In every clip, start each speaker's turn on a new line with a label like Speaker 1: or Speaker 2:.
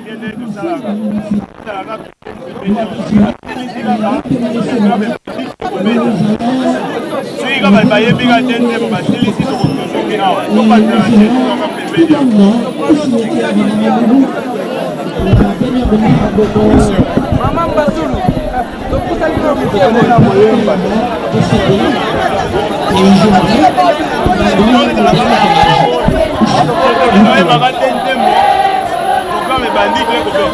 Speaker 1: te nde tosalaka tosalaka pembeni kaka soki kaka bayebi kaka te nzembo basilisi tokotozoki awa topandela te tozaka pembeni
Speaker 2: Mama Mbazulu, topusani na moke.
Speaker 1: Oyebaka te nzembo programme ebandi te kobeta.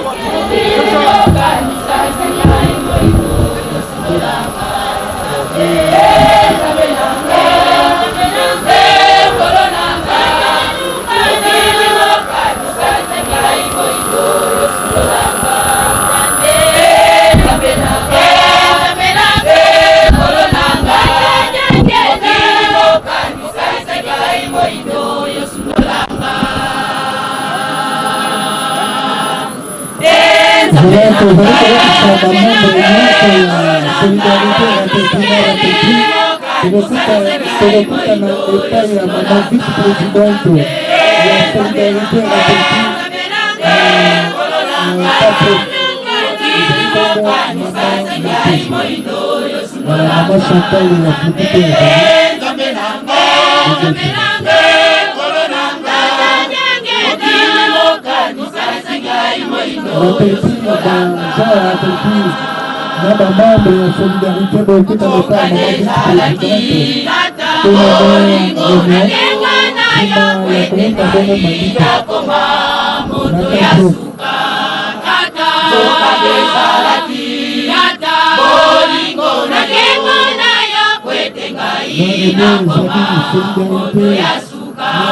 Speaker 3: Voilà, tozali koyebisa bamembre nyonso ya Solidarité Rapetina Rapeti, tokokutana epai ya mama vice présidente ya Solidarité Rapeti na Papo, ezali bongo mama Mateso. Voilà, mama Chantal ya Futi mpe ezali. Rapeti na bajean ya Rapeti na bamembre ya Solidarité bokutana epai ya mama vice présidente mpona réunion nsima ya koyemba bongo malika na kapo. Na réunion ezali Solidarité na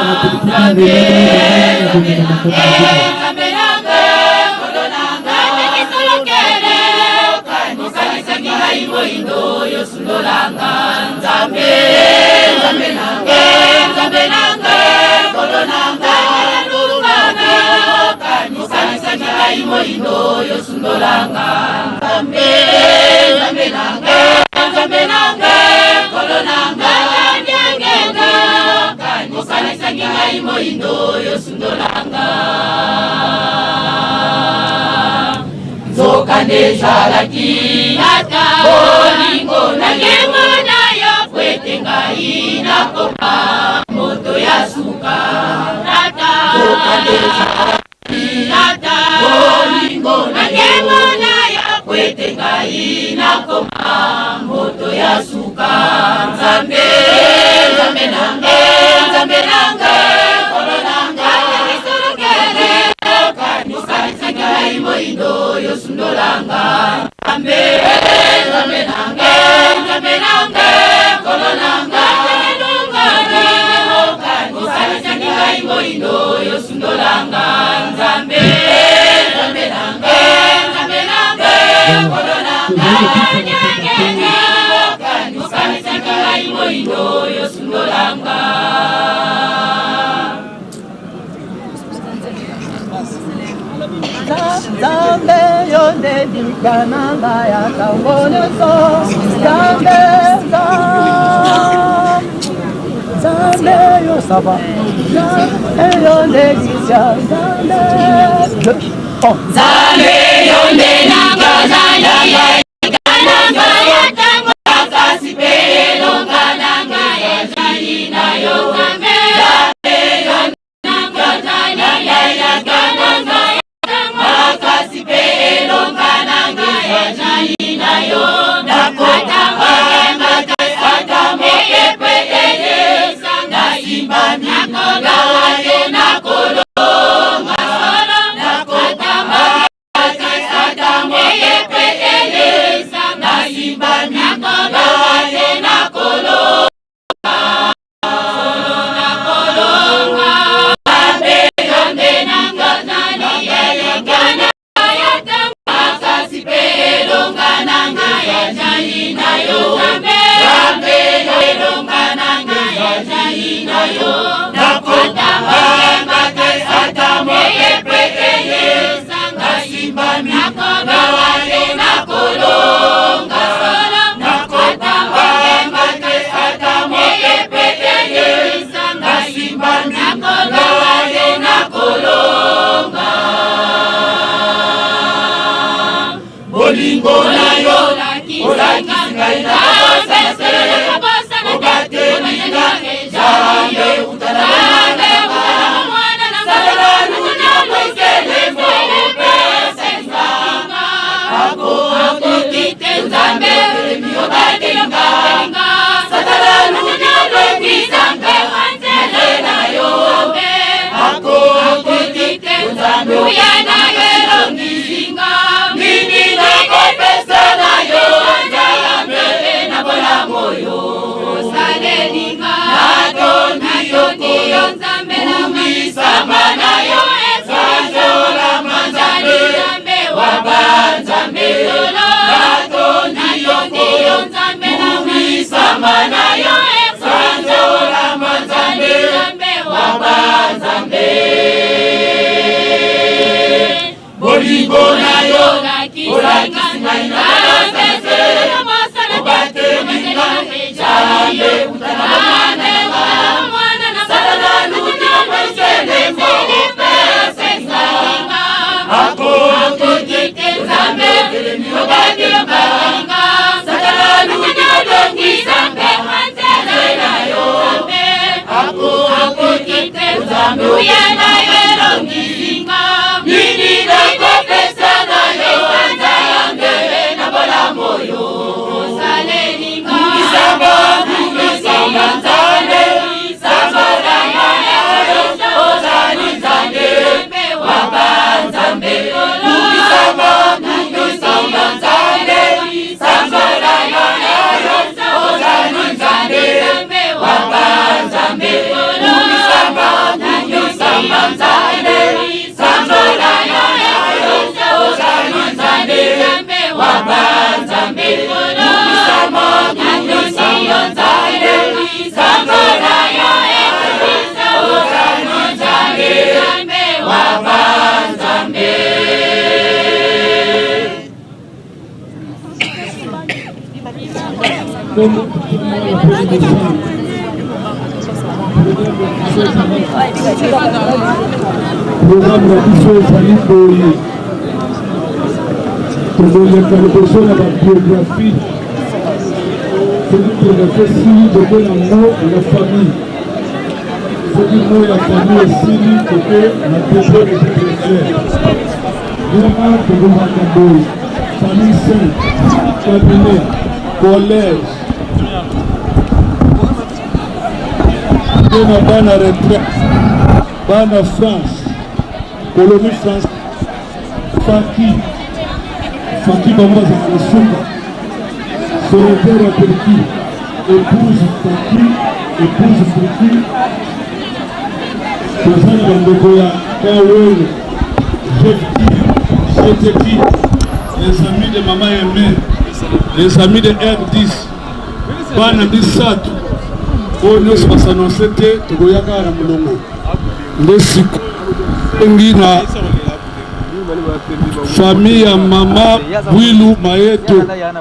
Speaker 3: Rapeti na réunion ya komema makambo na bino.
Speaker 4: Nzokande ezalaki bolingo na nkembo na yo po ete ngai nakoma moto ya suka. Nzokande ezalaki bolingo na nkembo na yo po ete ngai nakoma moto ya suka. Nzambe, Nzambe na ngai, Nzambe na ngai, Nkolo na ngai, osalisaki ngai moyindo yosundolanga. Nzambe, Nzambe na ngai, Nzambe na ngai, Nkolo na ngai, osalisaki ngai moyindo yosundolanga. Nzambe, Nzambe na ngai, Nzambe na ngai, Nkolo na ngai, osalisaki ngai moyindo yosundolanga.
Speaker 2: Nzambe yo nde lika na ngai ya ntango nyonso. Nzambe, Nzambe yo sava, Nzambe yo nde lika, Nzambe.
Speaker 4: Nzambe yo nde lika na ngai kasi mpe elonga na ngai ezali na yo. Nzambe makasi mpe elonga na ngai ezali na yo. Nakotanga ata moke mpe elesa nasimbami na yo nakolonga. Nakotanga ata moke mpe elesa nasimbami na yo nakolonga. Makasi mpe elonga na ngai ezali na yo. Nzambe, elonga na ngai ezali na yo. Nakotanga te ata moke mpe elesa nasimbami na yo nakolonga. Nakotanga te ata moke mpe elesa nasimbami na yo nakolonga. Bolingo na yo olakisi ngai na obateli nga Nzambe uta na bomwana na nga Satana aluki kokwesele mopesa nga akoki te Nzambe obateli nga Satana aluki kokwekisa nga na yo akoki te Nzambe nini nakopesa na yo Nzambe na bolamu oyo natondi yo kumisama na yo sanzolama Nzambe wa banzambe natondi yo kumisama na yo sanzolama Nzambe wa banzambe bolingo na yo olakisi ngai na obateli nga Nzambe uta na bomwana na nga Satana aluki kokwesele mopesa nga akoki te Nzambe obateli nga Satana aluki kotongisa nga na yo akoki te Nzambe nini nakopesa na yo Nzambe na bolamu oyo kumisama kumisama Nzambe sanzolama yo ozali Nzambe wa banzambe kumisama kumisama Nzambe sanzolama yo ozali Nzambe wa banzambe kumisama kumisama Nzambe sanzolama yo ozali Nzambe wa banzambe kumisama kumisama Nzambe sanzolama yo ozali Nzambe wa banzambe.
Speaker 3: Programme na biso ezali boye, tokoleka liboso na babiographie. Soki biographie esili, toke na mo ya famille. Soki mo ya famille esili, toke na dépôt de bibliothèque. Wana tokobanda boye: famille sainte, cabinet, collège, mpe na bana retraite, bana France, colonie France, faki faki, bango bazalaka na suka. Solitaire ya Turquie, épouse Faki, épouse Turquie. Toza na bandeko ya Kawele, Jefti, Jeteki, les amis de Mama Aimé, les amis de R10, bana misato oyo nyonso basanonse te, tokoya kaka na molongo. Nde sikoyo na famille ya mama Bwilu Mayeto baya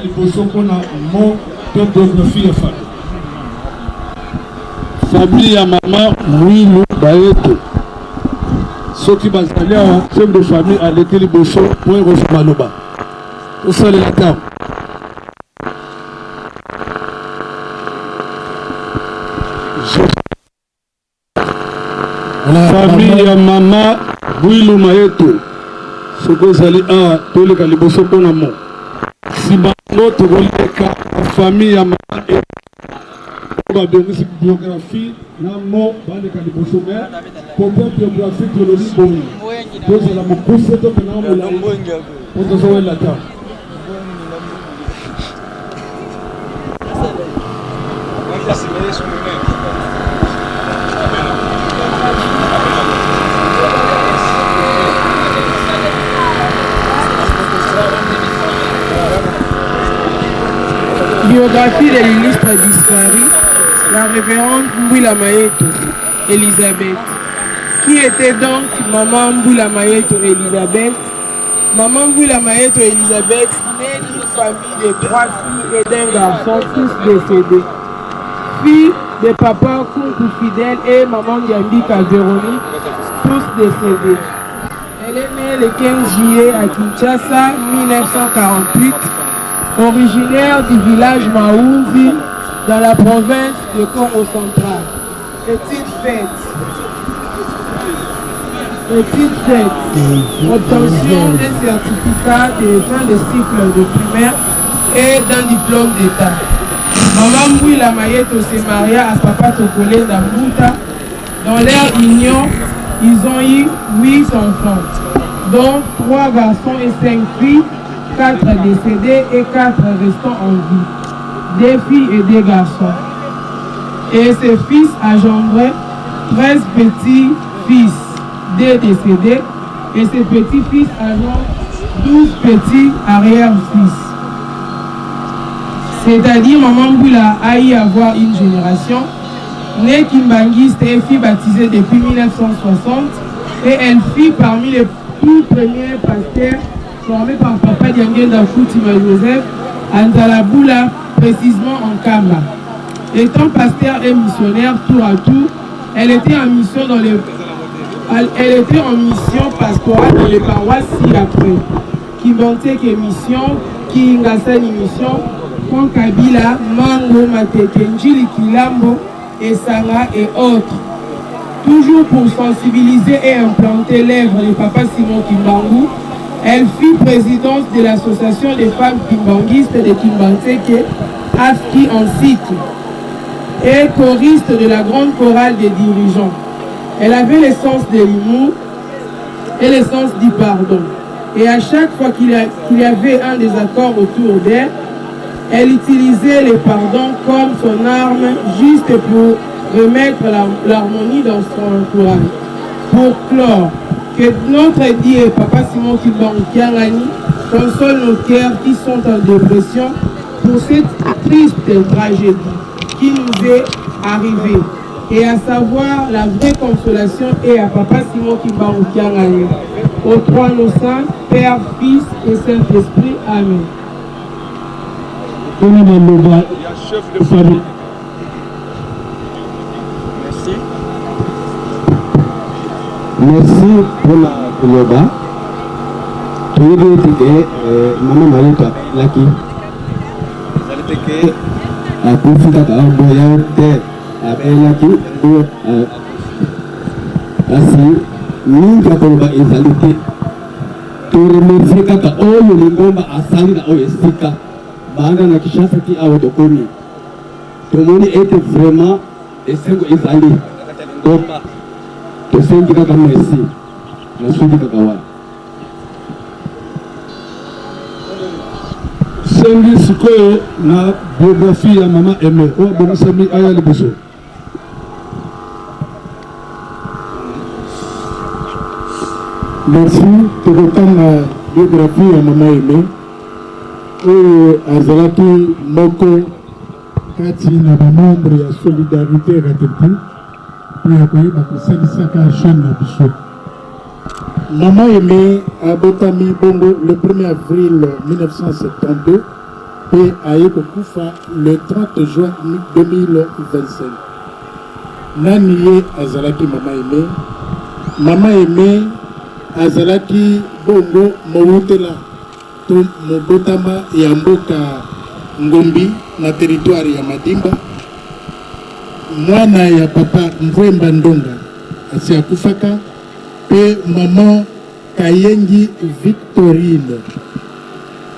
Speaker 3: liboso mpona mo to biographie ya famille. Famille ya mama Mwilu Bayeto, soki bazali awa, chef de famille aleki liboso po ekozwa maloba. Tosalela ntango. Famille ya mama Bwilu Mayeto, soki ozali awa, toleka liboso mpona mo nsima yango tokoleka famille ya mama oyo babongisi biographie na mo baleka liboso. Mais kote biographie, tolobi boye: tozala mokuse, tokenda molai po tozowela ta.
Speaker 5: Biographie de l'illustre disparu, la révérende Mbouila Mayeto, Elisabeth. Qui était donc Maman Mbouila Mayeto Elisabeth? Maman Mbouila Mayeto Elisabeth, née d'une famille de trois filles et d'un garçon, tous décédés. Fille de papa Kunku Fidèle et maman Yambika Véronique, tous décédés. Elle est née le 15 juillet à Kinshasa, 1948, originaire du village Maounzi, dans la province de Congo central. Petite fête. Petite fête. Obtention d'un certificat de fin de cycle de primaire et d'un diplôme d'État. Maman Mbouila Mayeto s'est mariée à Papa Tokolenda Mbuta. Dans leur union, ils ont eu huit enfants, dont trois garçons et cinq filles, quatre décédés et quatre restant en vie, des filles et des garçons. Et ses fils engendraient 13 petits-fils, deux décédés, et ses petits-fils engendrent 12 petits arrière-fils. C'est-à-dire, Maman Mboula a eu à avoir une génération, née kimbanguiste et fut baptisée depuis 1960, et elle fut parmi les tout premiers pasteurs formés par Papa Diangenda Foutima Joseph à Nzalaboula, précisément en Kamba. Étant pasteur et missionnaire tour à tour, elle était en mission dans les elle était en mission pastorale dans les paroisses ci-après. Kimbanseke Mission, Kingasani Mission, Pont Kabila, Mango, Matete, Njili Kilambo, Esanga et autres. Toujours pour sensibiliser et implanter l'œuvre de Papa Simon Kimbangu, elle fut présidente de l'association des femmes kimbanguistes de Kimbanseke, AFKI en cycle, et choriste de la grande chorale des dirigeants. Elle avait le sens de l'humour et le sens du pardon. Et à chaque fois qu'il y avait un désaccord autour d'elle, elle utilisait le pardon comme son arme juste pour remettre l'harmonie dans son entourage. Pour clore, que notre Dieu, Papa Simon Kimbangu Kiangani, console nos cœurs qui sont en dépression pour cette triste tragédie qui nous est arrivée. Et à savoir la vraie consolation est à Papa Simon Kimbangu Kiangani. Aux trois nos saints, Père, Fils et Saint-Esprit. Amen.
Speaker 6: Merci. Merci mpona koloba. Toyebi ete ke mama Mayeto abelaki, ezali te ke akufi kaka boye te, abelaki yango. Kasi mingi ya koloba ezali te, toremercie kaka oyo lingomba asali na oyo esika banda na Kinshasa ti awa tokomi. Tomoni ete vraiment esengo ezali na kati ya lingomba. Tosengi kaka merci, nasuki kaka wana.
Speaker 3: Sengi sikoyo na biographie ya mama Aimé oyo abongisami aya liboso. Merci. Tokotanga biographie ya mama Aimé oyo azalaki moko kati na bamembre ya Solidarité RATP mpo ya koyeba kosalisaka chaîne na biso. Mama Aimé abotami bongo le 1er avril 1972 mpe aye kokufa le 30 juin 2025. Nani ye azalaki Mama Aimé? Mama Aimé azalaki bongo mowutela to mobotama ya mboka Ngombi na territoire ya Madimba, mwana ya papa Mvuemba Ndonga asi akufaka mpe maman Kayengi Victorine.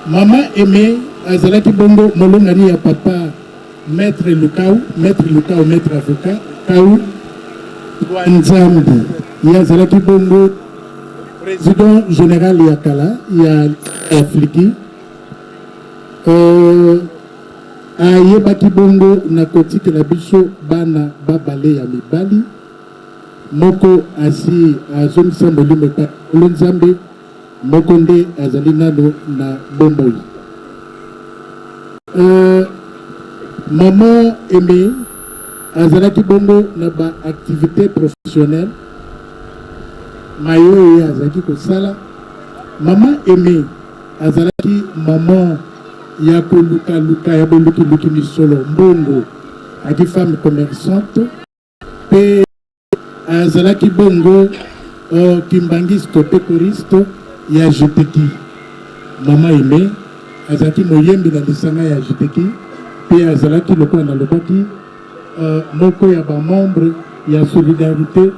Speaker 3: Mama Aimé azalaki bongo molongani ya papa Maitre Lukau, Maitre Lukau, Maitre avocat Kau wa Nzambi. Ye azalaki bongo président général ya kala ya Afriki. Ayebaki bongo na kotikela biso bana babale ya mibali. Moko asi azongisa molimo epai ya Nkolo Nzambe, moko nde azali nano na bomoi. Euh, maman Aimée azalaki bongo na ba activités professionnelles maye oyo ye azalaki kosala. Maman Aimée azalaki maman ya kolukaluka ya bolukiluki misolo mbongo, azalaki femme commerçante. Mpe azalaki bongo euh, kimbanguiste mpe choriste ya Jupeki. Mama Aimee azalaki moyembi na lisanga ya Jupeki mpe azalaki lokola nalobaki euh, moko ya ba membre ya Solidarité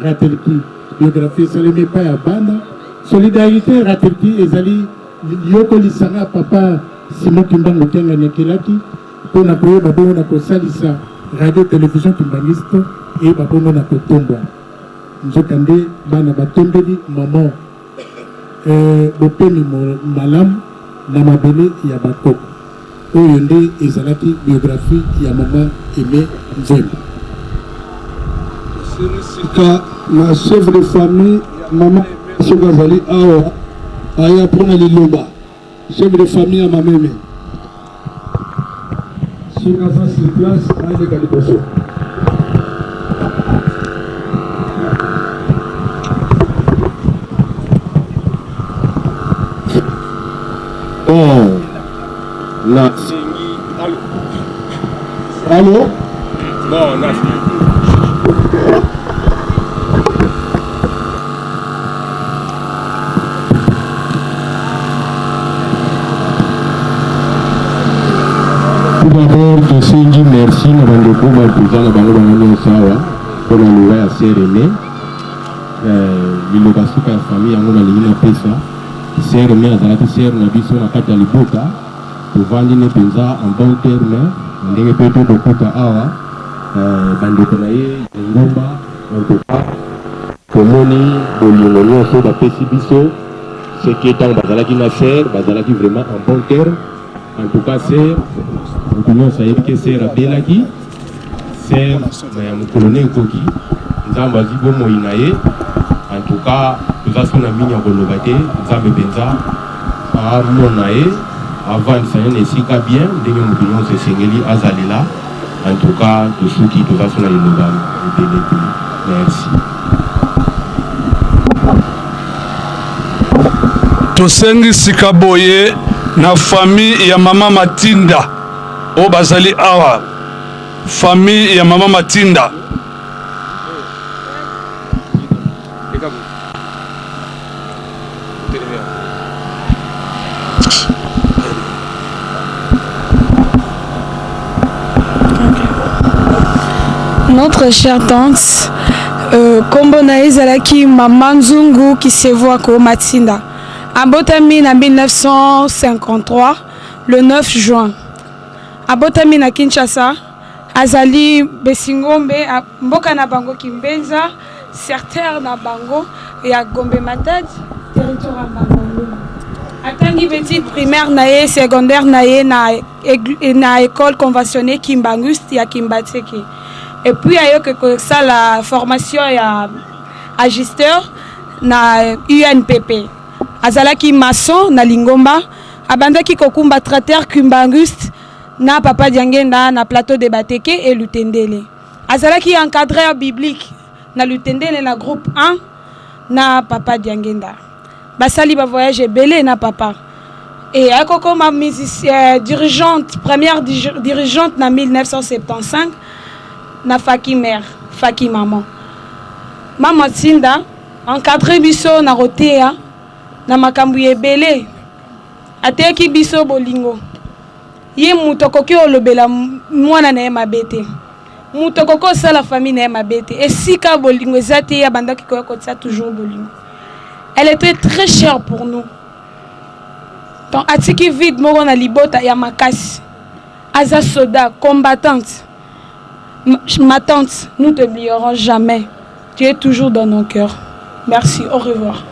Speaker 3: Ratelki. Biographie esalemi epai ya bana. Solidarité Ratelki ezali yoko lisanga ya papa Simon Kimbangu Kiangani akelaki mpo na koyeba bongo na kosalisa radio television kimbanguiste eyeba bongo na kotombwa. Nzokande bana batombeli maman eh, bopemi malamu na mabele ya bakoko. Oyo nde ezalaki biographie ya mama Aimee Mvuemba.
Speaker 6: Tosengi sika na chef de famille ya mama Aimee soki azali awa aya mpo na liloba. Chef de famille ya mama Aimee soki aza sur place aleka liboso.
Speaker 7: Bon, na sengi allo allo bon na Tout d'abord tosengi merci na bandeko bato na bango bango nyonso awa mpo na liwa ya sœur Aimée. Eh, liloba suka ya famille yango nalingi napesa sœur Aimée azalaki sœur na biso na kati ya libota tovandi ne mpenza en bon terme na ndenge mpe tokokuta awa eh, bandeko na ye lingomba en tout cas tomoni bolingo nyonso bapesi biso seke ntango bazalaki na sœur bazalaki vraiment en bon terme en tout cas sœur moto nyonso ayebi ke sœur abelaki Sœur na ya mokolo ne ekoki nzambe azwi bomoi na ye en tout cas toza so na mingi ya koloba te nzambe mpenza amona ye avandisa ye na esika bien ndenge moto nyonso esengeli azalela en tout cas tosuki toza so na liloba ebele te merci.
Speaker 8: Tosengi sika boye na famille ya mama Matinda oyo bazali awa Famille ya mama Matinda.
Speaker 9: Notre chère tante, euh, kombo na ye ezalaki mama Nzungu Kisevwako Matinda. Abotami na 1953 le 9 juin. Abotami na Kinshasa, azali Besingombe, mboka na bango Kimbenza, secteur na bango ya Gombe Matadi, territoire ya Mbanza-Ngungu. Atangi petite primaire na ye, secondaire na ye na, na école conventionnée Kimbanguste ya Kimbanseke. Et puis ayoki kosala formation ya ajusteur na UNPP. Azalaki maçon na lingomba. Abandaki kokumba tracteur Kimbanguste na Papa Diangenda na plateau de Bateke et Lutendele. Azalaki encadreur biblique na Lutendele na groupe 1 na Papa Diangenda. Basali ba voyage ebele na papa. Et akokoma musicien, dirigeante, première dirigeante na 1975 na Faki mère, Faki maman. Mama Tinda encadrer biso na koteya na makambo ya ebele. Ateyaki biso bolingo. Ye moto akoki olobela mwana na ye mabe te. Moto akoki osala famille na ye mabe te. Esika bolingo eza te, ye abandaki koya kotia toujours bolingo. Elle était très chère pour nous. Donc atiki vide moko na libota ya makasi. Aza soda, combattante. Ma tante, nous t'oublierons jamais. Tu es toujours dans nos cœurs. Merci, au revoir.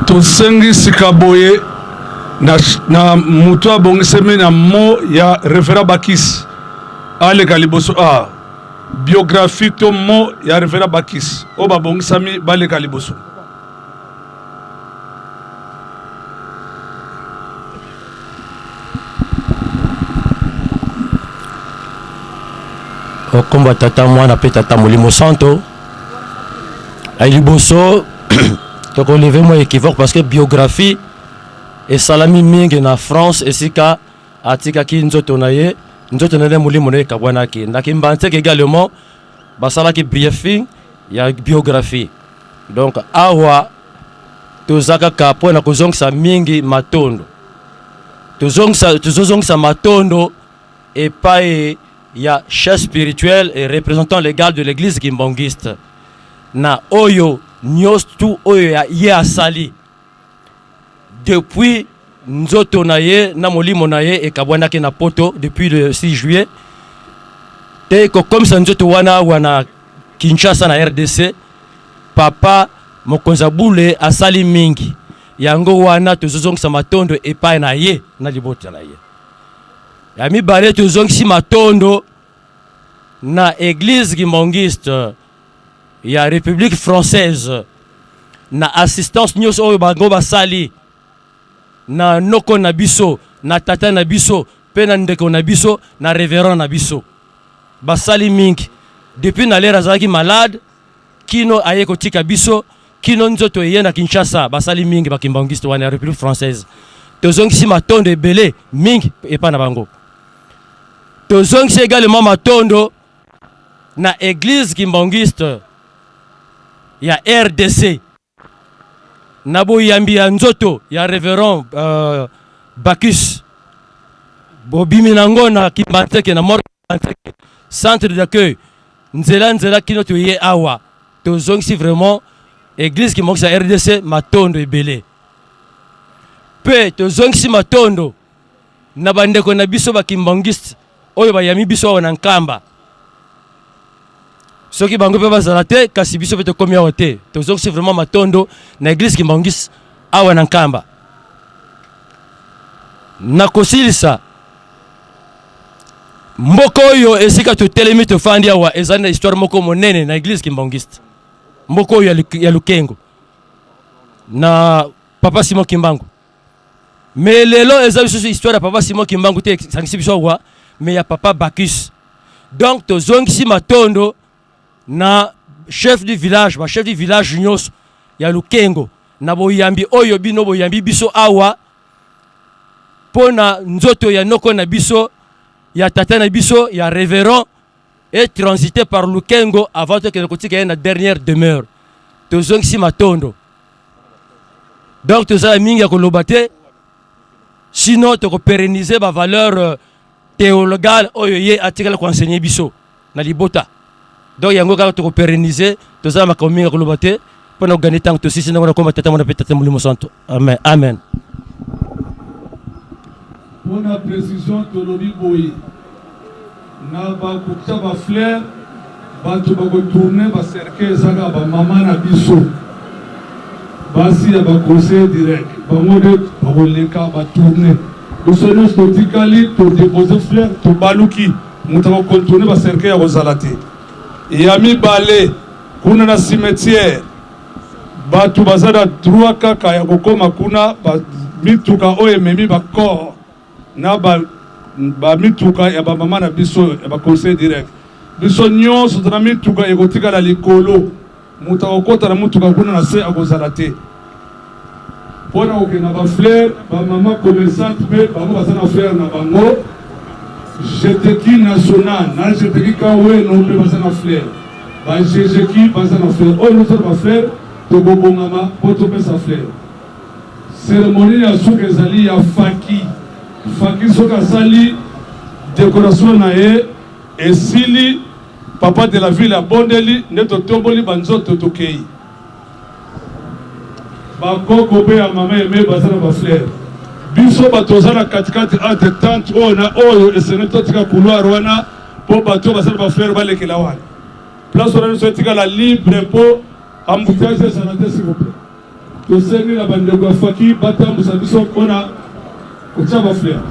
Speaker 8: Tosengi sika boye na, na moto abongisami na mo ya reverend Bakisi aleka liboso a ah, biographie to mo ya reverend Bakisi oyo babongisami baleka liboso.
Speaker 10: Okomba tata mwana mpe tata molimo santo liboso tokoleve mwa équivoque parce que biographie esalami mingi na France esika atikaki nzoto na ye. Nzoto na ye molimo na ye ekabwanaki. Na Kimbanseke également basalaki briefing ya biographie. Donc awa toza kaka mpo na kozongisa mingi matondo. Tozongisa, tozozongisa matondo epai ya chef spirituel et représentant légal de l'église kimbanguiste na oyo nyonso tout oyo ya ye asali depuis nzoto na ye na molimo na ye ekabwanaki na poto depuis le 6 juillet te kokomisa nzoto wana awa na Kinshasa na rdc papa mokonzi ya bule asali mingi yango wana tozozongisa matondo epai na ye na libota na ye. Ya mibale tozongisi matondo na eglise kimbanguiste ya Republique française na assistance nyonso oyo bango basali na noko na biso na tata na biso mpe na ndeko na biso na reverend na biso basali mingi depuis na lere azalaki malade kino aye kotika biso kino nzoto eye na Kinshasa basali mingi ba kimbanguiste wana ya Republique française tozongisi matondo ebele mingi epai na bango tozongisi également matondo na église kimbanguiste ya RDC na boyambi ya nzoto ya reverend uh, Bacchus bobimi nango na Kimbanseke na morgue Kimbanseke centre d'accueil nzela nzela kino toye awa tozongisi vraiment église kimbanguiste ya RDC matondo ebele mpe tozongisi matondo na bandeko na biso ba kimbanguiste oyo bayami biso awa na Nkamba. Soki bango mpe bazala te, kasi biso mpe tokomi awa te. Tozongisi vraiment matondo na église kimbanguiste awa na Nkamba. Na kosilisa mboka oyo esika totelemi tofandi awa ezali na histoire moko monene na église kimbanguiste, mboka oyo ya Lukengo na papa Simon Kimbangu. Mais lelo eza lisusu histoire ya papa Simon Kimbangu te esangisi biso awa, mais ya papa Bacchus. Donc tozongisi matondo na chef du village, ba chef du village nyonso ya Lukengo na boyambi oyo bino boyambi biso awa mpo na nzoto ya noko na biso ya tata na biso ya reverend et transiter par Lukengo avant tokende kotika ye na dernière demeure. Tozongisi matondo. Donc tozala mingi ya koloba te, sinon toko pérenniser ba valeur euh, théologale oyo ye atikala ko enseigner biso na libota. Donc yango kaka toko pérenniser, tozala makambo mingi ya koloba te mpo na kogane ntango tosisi ndenge nakoma tata mwana mpe tata molimo santo. Amen, amen.
Speaker 8: Mpo na precision tolobi boye Na ba kotia ba fleurs batu bako tourner ba cercueil eza kaka ba maman na biso basi ya ba conseiller direct bango nde bakoleka ba tourner biso nionso totikali to deposer fleur tobaluki moto ako contourner ba cercueil akozala te ya mibale kuna na cimetière batu baza na droit kaka ya kokoma kuna ba mituka oyo ememi ba corps na ba ba mituka ya ba mama na biso ya ba conseil direct biso nyonso tona mituka ekotikala likolo moto akokota na motuka kuna na se akozala te mpo na kokende na ba fleur ba mama commerçante mpe bango baza na fleur na bango jeteki national na jeteki kaweno mpe baza na fleur ba jejeki baza na fleur oyo nyonso na ba fleur tokobongama mpo topesa fleur Ceremonie ya suka ezali ya Faki. Faki soki asali decoration na ye esili, papa de la ville abondeli nde totomboli ba nzoto tokeyi. Ba koko pe ya mama Aimee baza na ba fleurs. Biso bato toza na katikati entre tente oyo na oyo esengeli totika couloir wana po bato oyo baza na ba fleurs balekela wana. Place wana nionso etikala libre po embouteillage ezala te s'il vous plait. Tosengi na bandeko ya Faki batambusa biso mpona kotia ba fleurs.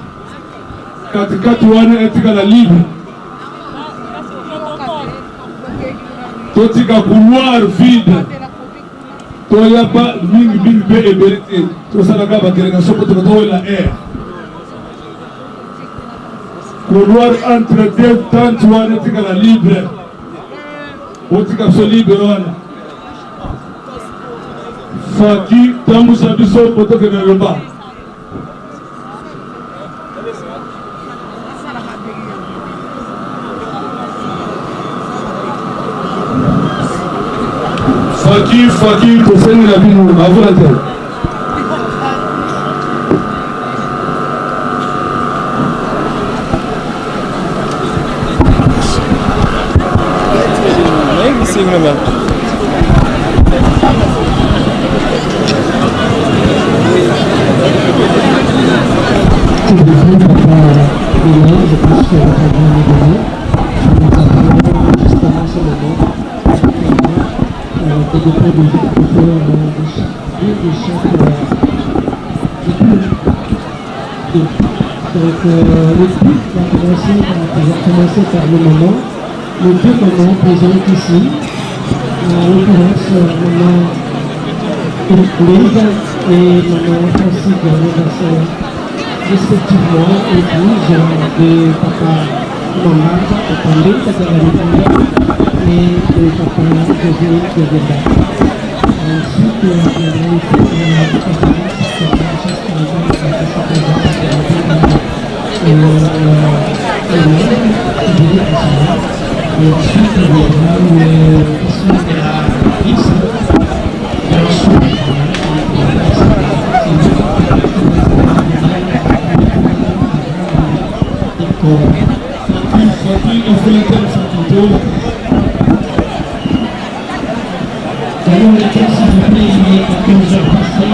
Speaker 8: Katikati wana etikala libre. Totika couloir vide. Toyaba mingi mingi mpe ebele te. Tosalaka ba delegation mpo tokotowela air. Couloir entre deux tentes wana etikala libre. Botika biso libre wana. Faki tambusa biso po tokende loba. Faki faki tosengi na bino bavula te.
Speaker 3: S'il vous plaît, papa Bénin, je pense que votre voix est donnée. Nous attendons justement ce moment des dépôts de fleurs de chaque épouse. Donc, le but va commencer par, va commencer par le moment. Les deux mamans présentes ici, en l'occurrence, maman Louise et maman Francis Gassin, respectivement épouses de papa Mama Opande Katagalipanda et de papa José Dogenda. Ensuite, viendra la conférence Et ensuite, il viendra le de la D'ailleurs, le temps, s'il vous plaît, il est 14h passé.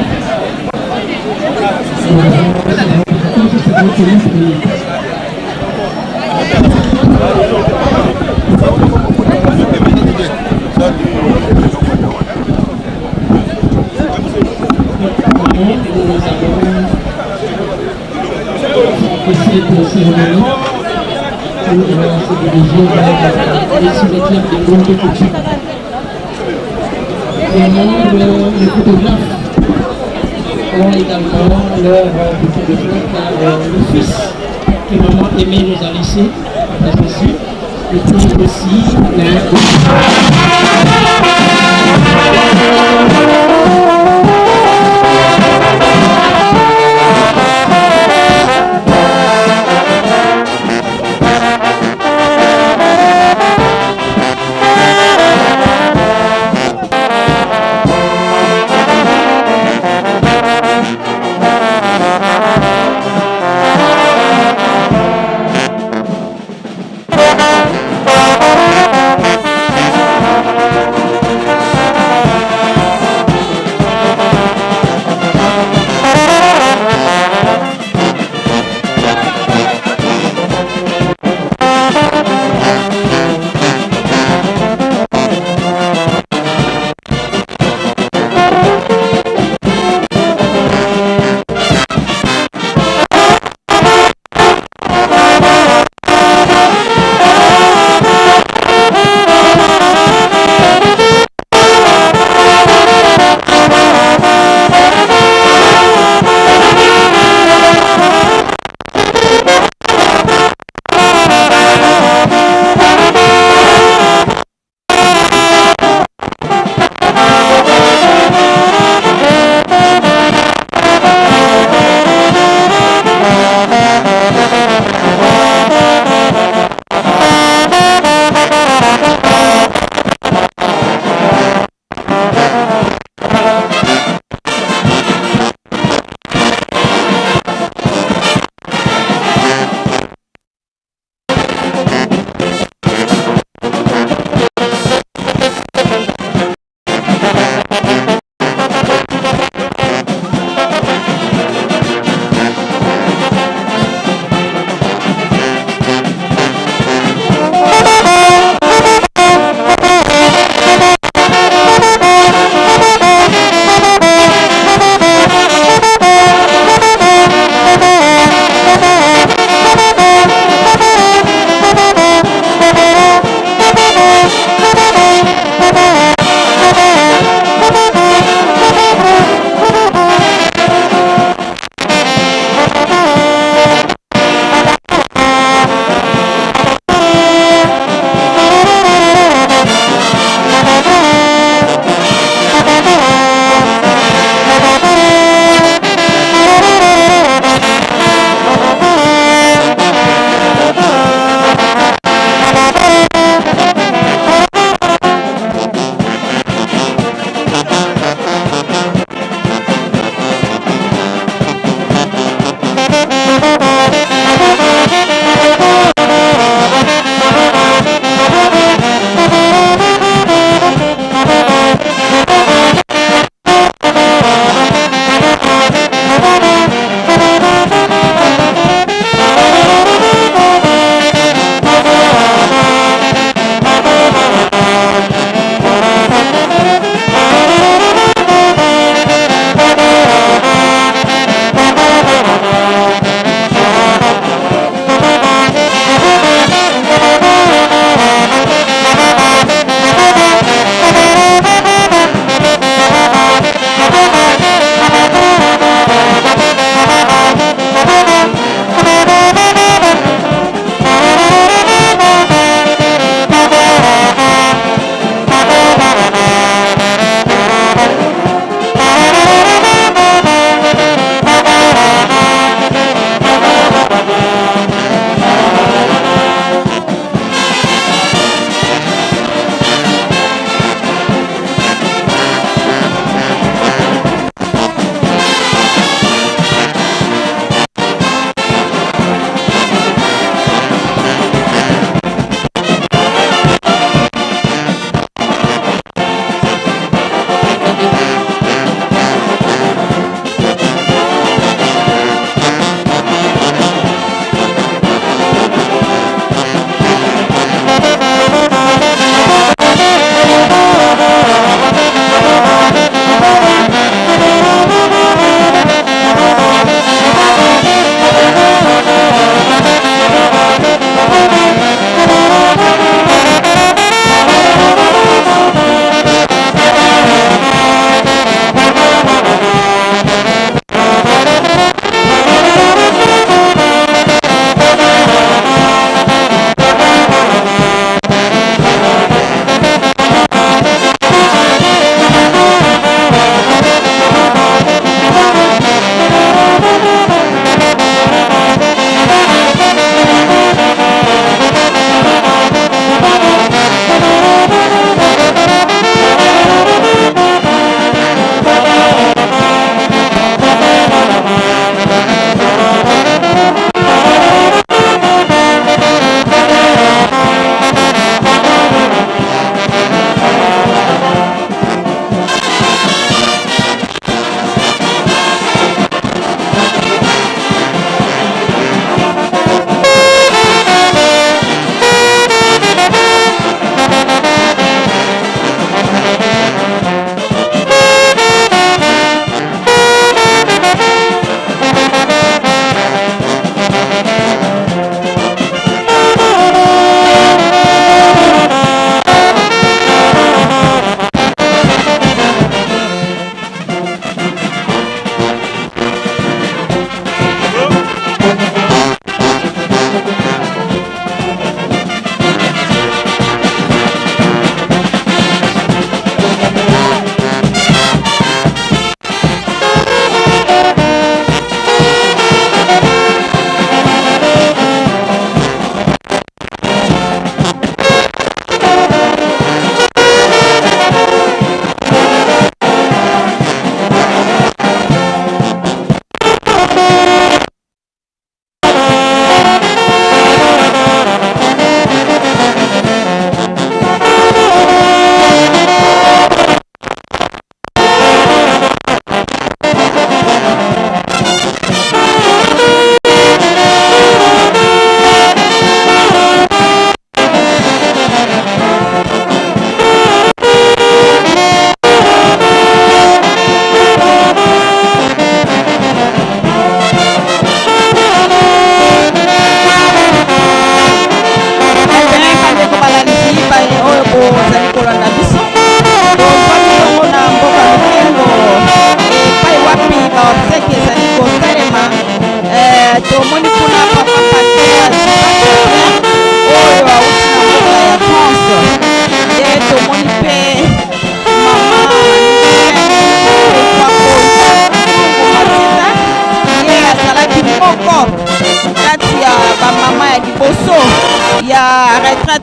Speaker 3: Cette cérémonie où on s'est dirigé vers les cimetières des Grandes Coutumes. Les membres, les photographes ont également leur bouquet de fleurs car le fils que maman aimée nous a laissé, papa Jésus, était aussi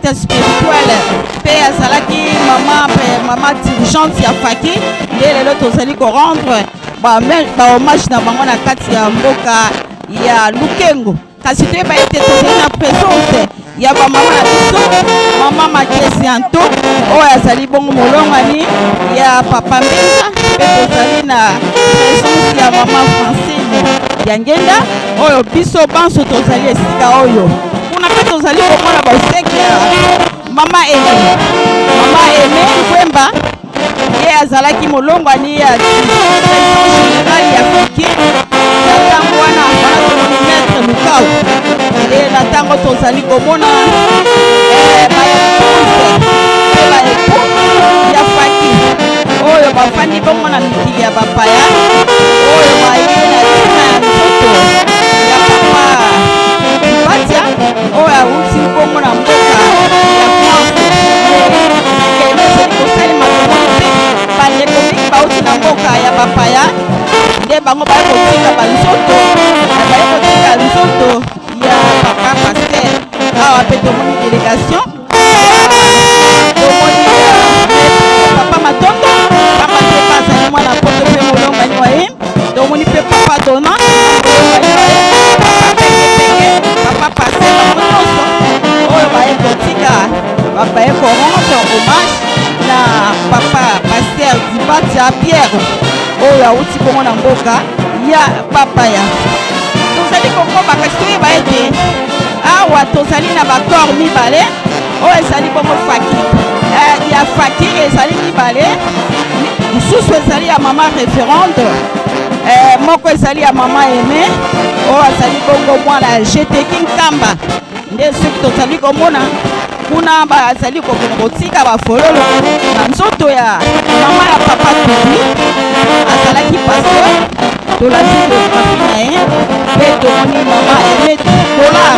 Speaker 11: maître spirituel mpe azalaki mama mpe mama dirigeante ya faki nde lelo tozali korendre bahommage na bango na kati ya mboka ya Lukengo. Kasi toyeba ete tozali na présence ya bamama na biso, mama Makesi Anto oyo azali bongo molongani ya papa Mbenza, mpe tozali na présence ya mama Francine ya Ngenda oyo biso banso tozali esika oyo kuna, mpe tozali komona baseke ya mama Aime, mama Aime Ngwemba. Ye azalaki molongwani ya président général ya Fiki na ntango wana. Wana tomoni maître Lukau nde na ntango tozali komona baepouse mpe baepoux ya Faki oyo bafandi bongo na mikili ya bapaya, oyo baye na ntina ya nzoto ya papa Batia oyo awuti bongo na mboka ya France. Ekende ezali kosalema, tomoni mpe bandeko mingi bauti na mboka ya bapaya nde bango baye kotika banzoto, baye kotika nzoto ya papa pasteur awa. Mpe tomoni délégation, tomoni papa Matondo, papa te azali mwana poto mpe molongani wa ye. Tomoni mpe papa Dona, molongani wa ye, papa Pengepenge, papa Pase, bango nyonso oyo baye kotika, baye korendre hommage na papa pasteur Dibatia Pierre oyo awuti bongo na mboka ya bapaya. Tozali kokoba, kasi toyeba ete awa tozali na bacorps mibale oyo ezali bongo faki ya faki ezali mibale, mosusu ezali ya mama référente, moko ezali ya mama Aime oyo azali bongo mwana ya Jeteki Nkamba. Nde soki tozali komona kuna bazali kokende kotika bafololo na nzoto ya mama ya papa Tubi, azalaki pasteur. Tolandi biographie na ye mpe tomoni mama Aime Dollar,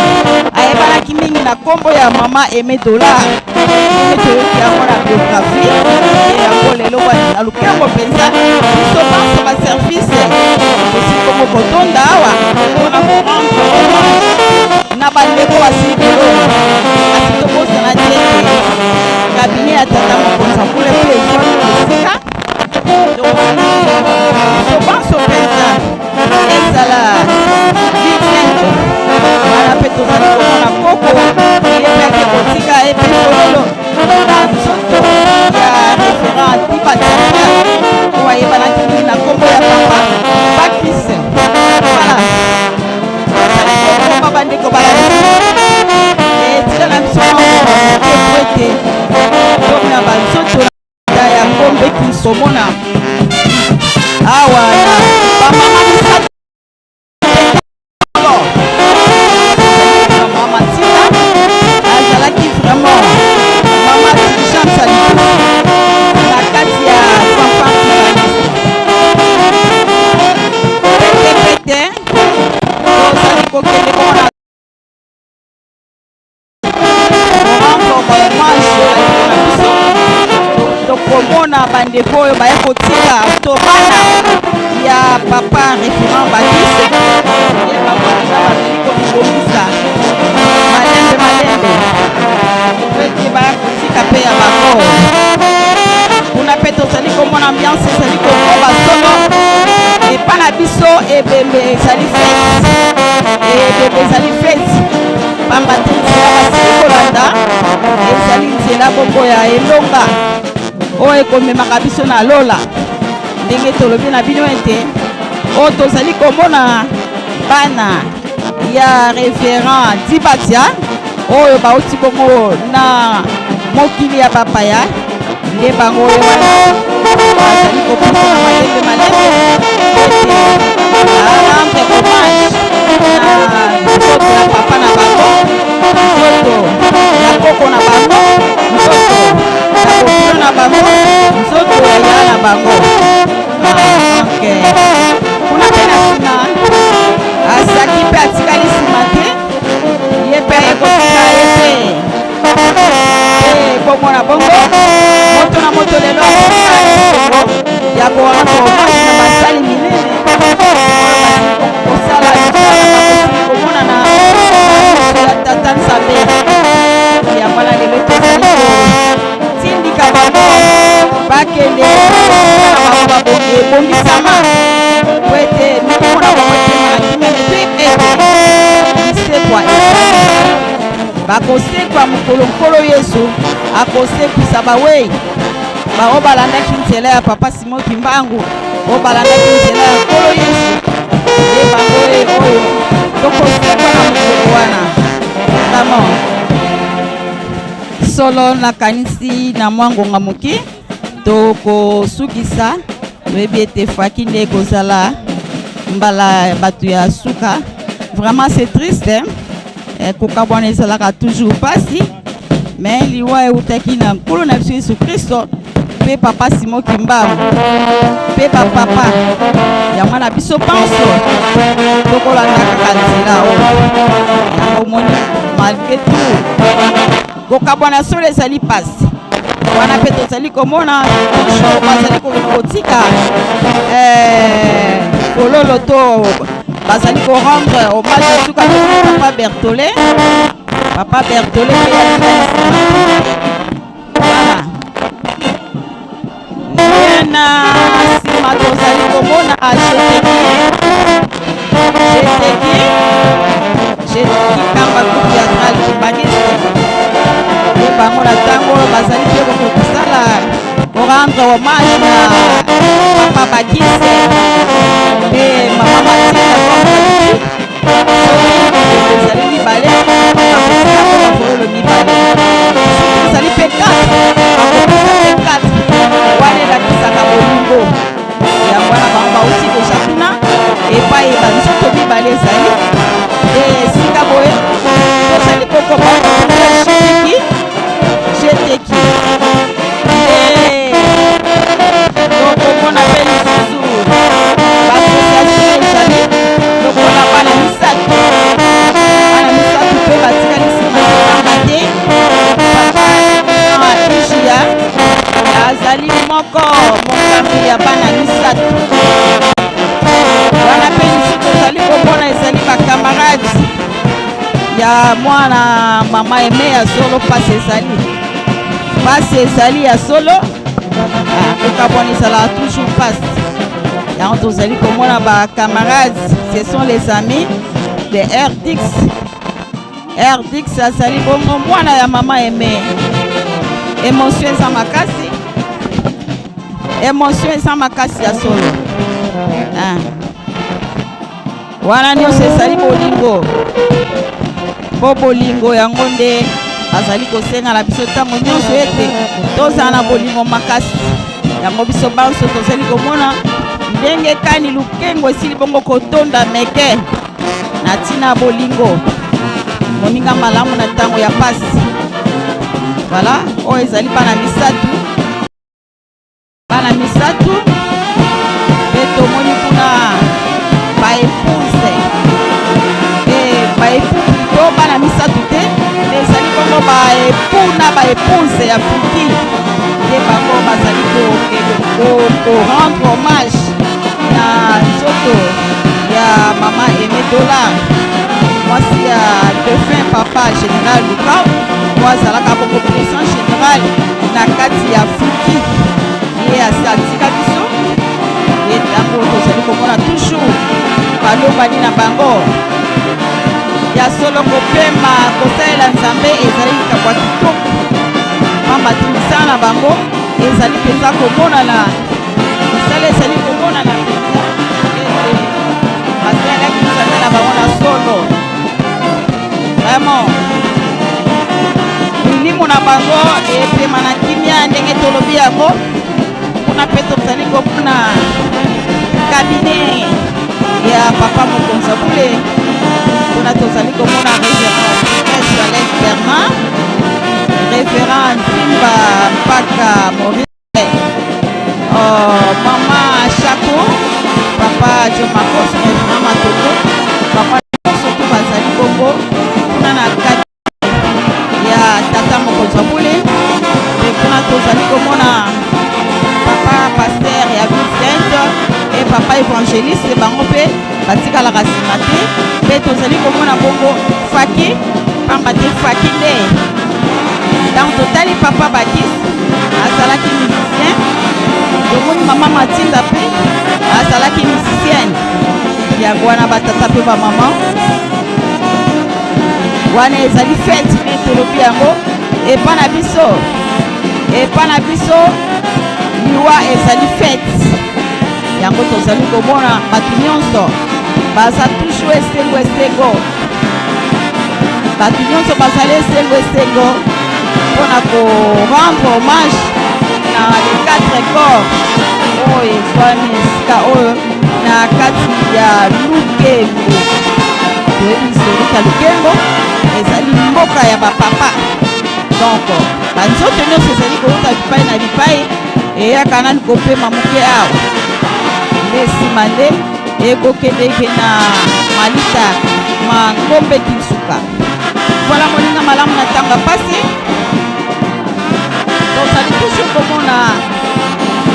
Speaker 11: ayebanaki mingi na nkombo ya mama Aime Dollar. Ndenge toyoki yango na biographie yango, lelo na Lukengo mpenza biso banso baservice tosili bongo kotonda awa mpona korendre hommage na bandeko basili kolonga. Kasi tobosana te ete cabinet ya tata mokonzi akule mpe ezwami esika biso banso mpenza ezala Vincent wana. Mpe tozali komona koko ye mpe ake kotika ye mpe fololo na nzoto ya référent Dibatia oyo ayebanaki mingi na nkombo ya papa Bakis. Voilà, tozali kokoma, bandeko balandi etika na biso moko ete tomina banzoto ya Ngombe Kisomona awa na bamama misato. Mama Tina azalaki vraiment mama dirigeante ya liboso na kati ya fanfare. Petepete tozali kokende komona korendre bahommage bandeko na biso. Tokomona bandeko oyo baye kotika to bana ya papa référent Bakise ye, bango deja bazali komibongisa malembe malembe po ete baya kotika mpe ya bango kuna. Mpe tozali komona ambiance ezali kokoba solo epa na biso. Ebembe ezali fête, ebembe ezali fête, pamba te nzela basili kolanda ezali nzela moko ya elonga oyo ekomemaka biso na lola. Ndenge tolobi na bino ete oyo tozali komona bana ya référent Dibatia oyo bauti bongo na mokili ya bapaya, nde bango oyo wana bazali kopusana malembe malembe ete arendre hommage na nzoto ya papa na bango, nzoto ya koko na bango, nzoto ya bokilo na bango, nzoto ya ya na bango. Donc kuna mpe na nsima azalaki mpe atikali nsima te, ye mpe aye kotika ye mpe bongo na bongo. Moto na moto lelo esengo ya korendre hommage na basali minene kosala misala bakosili komona na miso ya tata Nzambe. Yango wana lelo Kosekwisama po ete milimo na bango epema na kimia, me toyeba ete lisekwa ezali. Bakosekwa mokolo Nkolo Yesu akosekwisa bawei, baoyo balandaki nzela ya Papa Simon Kimbangu, oyo balandaki nzela ya Nkolo Yesu, nde bango oyo tokosekwa na mokolo wana. Vraiment solo, nakanisi na mwa ngonga moke tokosukisa. Toyebi ete faki nde ekozala mbala bato ya suka. Vraiment c'est triste, hein? Eh, kokabwana ezalaka toujours mpasi, mais liwa eutaki na Nkolo na biso Yesu Kristo mpe Papa Simon Kimbangu mpe bapapa yango na biso banso tokolanda kaka nzela oyo. Yango omoni, malgré tout kokabwana solo ezali mpasi wana, mpe tozali komona toujours bazali kotika fololo to bazali korendre hommage. Suka, Papa Bertole, Papa Bertole mpe voilà. Na nsima tozali komona Jeteki, Jeteki, Jeteki Kamba, groupe théâtral kimbanguiste, mpe bango na ntango oyo bazali mpe kosala korendre hommage na Papa Bakise mpe Mama Matinda. Soki ezali mibale, bakopesa mpe bafololo mibale. Soki ezali mpe 4, bakopesa mpe 4. Wana elakisaka bolingo. Yango wana bango bauti deja kuna epai banzoto mibale ezali. Esika boye tozali kokoba, jeteki, jeteki nde tokomona mpe lisusu baassociation ezali lokola bana misato. Bana misato mpe batikali nsima te, pamba te Papa Ijia azali moko mokambi ya bana misato wana. Mpe lisusu tozali komona ezali bacamarade ya mwana mama Aime. Ya solo mpasi ezali, mpasi ezali ya solo. Kokabwana ezalaka toujours mpasi. Yango tozali komona bacamarades, ce sont les amis de Rdix. Rdix azali bongo mwana ya mama Aime. Émotion eza makasi, émotion eza makasi ya solo. Ah. Wana nyonso ezali bolingo, mpo bolingo yango nde bazali kosenga na biso ntango nyonso ete tozala na bolingo makasi. Yango biso banso tozali komona ndenge kani lukengo esili bongo kotonda meke na ntina ya bolingo, moninga malamu na ntango ya pasi. Voilà, oyo ezali bana misato, bana misato. Mpe tomoni kuna baépouse mpe baépoux plutôt. Bana misato te, me ezali bongo baépoux na baépouse ya fuki nde bango bazali korendre hommage na nzoto ya mama Aime Dollar, mwasi ya défunt papa général Lukau, po azalaka bongo président général na kati ya fuki. Ye asi atika biso. Ye ntango tozali komona toujours balobani na bango ya solo. Kopema kosalela Nzambe ezali likambo ya kitoko, pamba te misala na bango ezali mpenza komonana, misala ezali komonana mpenza ete basalelaki Nzambe na bango na solo. Vraiment milimo na bango epema na kimia ndenge tolobi yango. Kuna mpe tozali komona cabinet ya papa mokonzi ya bule. Kuna tozali komona révérend Alex Bernard, révérend Nzimba Mpaka Maurice, oh, mama Chako, papa Jomakos, révérend Matoko. Bango nyonso to bazali bongo kuna na kati ya tata mokonzi ya bule. Mpe kuna tozali komona papa pasteur ya ville sainte e papa évangéliste. Bango mpe batikalaka nsima te. Mpe tozali komona bongo faki, pamba te faki nde ntango totali papa Bakis azalaki musicien. Tomoni mama Matinda mpe. Azalaki musicienne. Yango wana batata mpe bamama, wana ezali fete nde tolobi yango epa na biso, epa na biso liwa ezali fete. Yango tozali komona bato nyonso baza toujours esengo esengo, bato nyonso bazali esengo esengo mpo na ko rendre hommage na les quatre corps oyo ezwami esika oyo na kati ya Lukengo. Toyebi historique ya Lukengo ezali mboka ya bapapa, donc banzoto nyonso ezali kouta bipai na bipai eyaka nani kopema moke awa, nde nsima nde ekokendeke na malita mangombe kinsuka. Voilà moninga malamu na ntango ya mpasi, tozali toujours komona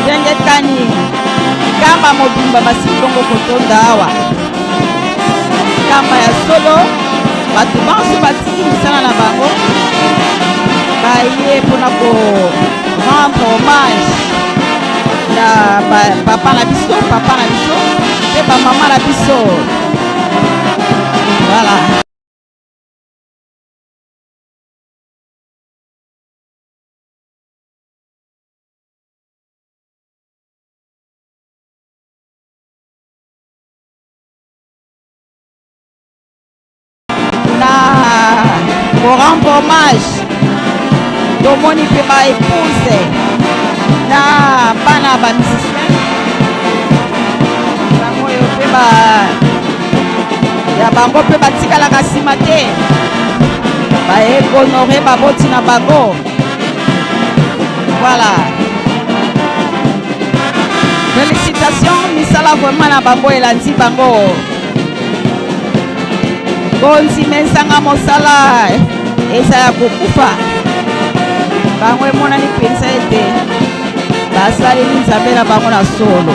Speaker 11: ndenge kani kamba mobimba basili bongo kotonda awa, kamba ya solo, bato banso batiki misala na bango baye mpona ko rendre hommage na papa na biso, papa na biso mpe bamama na biso. Voilà. Na korendre hommage tomoni mpe ba épouse na bana ba musicien bango oyo mpe ba ya bango mpe batikalaka nsima te, baye kohonore baboti na bango. Voilà, félicitations, misala vraiment na bango elandi bango. Kondima ezanga mosala eza ya kokufa. Bango emonani mpenza ete basaleli Nzambe na bango na solo,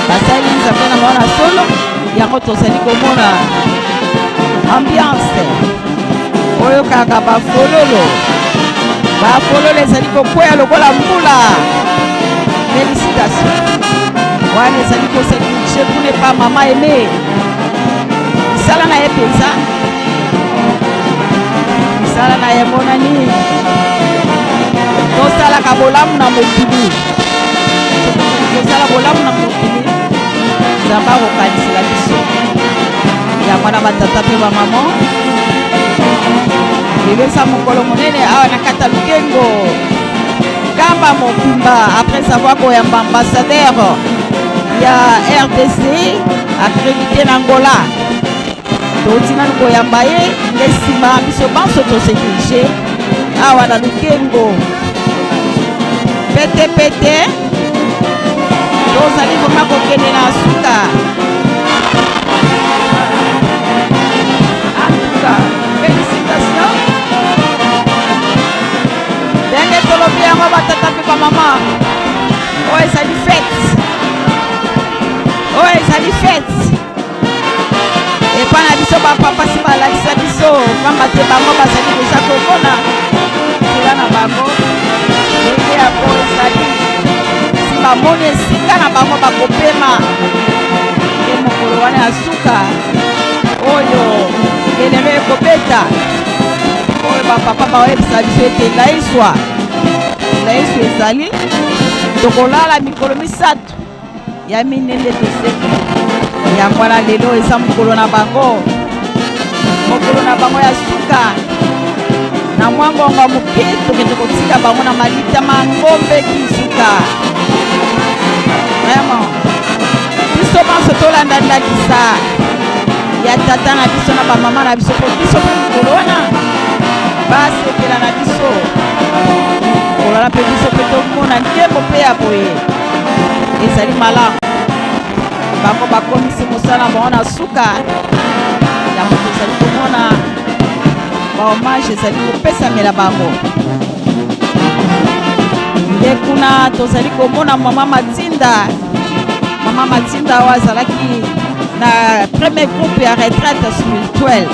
Speaker 11: basaleli Nzambe na bango na solo. Yango tozali komona ambiance oyo kaka bafololo, bafololo ezali kokwea lokola mbula. Félicitation, wana ezali kosedirige kuna epa mama Aime, misala na ye mpenza, misala na ye emonani. Tosalaka bolamu na mokili, tosala bolamu na mokili, Nzambe akokanisela biso. Yango wana batata mpe bamama, lelo eza mokolo monene awa na kati ya Lukengo, Kamba mobimba, après avoir koyamba ambassadeur ya RDC accrédité na Angola, touti nanu koyamba ye, nde nsima biso banso tosedirige awa na Lukengo pete pete, tozali vraimen kokende na suka. En tout cas, félicitations, ndenge tolobi yango batata mpe bamama, oyo ezali fete, oyo ezali fete epai na biso. Bapapa si balakisa biso, pamba te bango bazali deja komona nzela na bango ndenge yango ezali, si bamoni esika na bango bakopema, nde mokolo wana ya suka oyo kelelo ekobeta, oyo bapapa baoyebisa biso ete laiswa laiswa ezali, tokolala mikolo 3 ya mine nde toseki. Yango wana lelo eza mokolo na bango, mokolo na bango ya suka. Na mwa ngonga moke tokende kotika bango na malita ma ngombe kinsuka. Vraiment biso banso tolanda ndakisa ya tata na biso na bamama na biso, mpo biso mpe mokolo wana basepela na biso, mokolo wana mpe biso mpe tomona nkembo mpe ya boye ezali malamu. Bango bakomisi mosala bango na suka, yango tozali komona bahommage ezali kopesamela bango. Nde kuna tozali komona mama Matinda, mama Matinda oyo azalaki na premier groupe ya retraite spirituelle,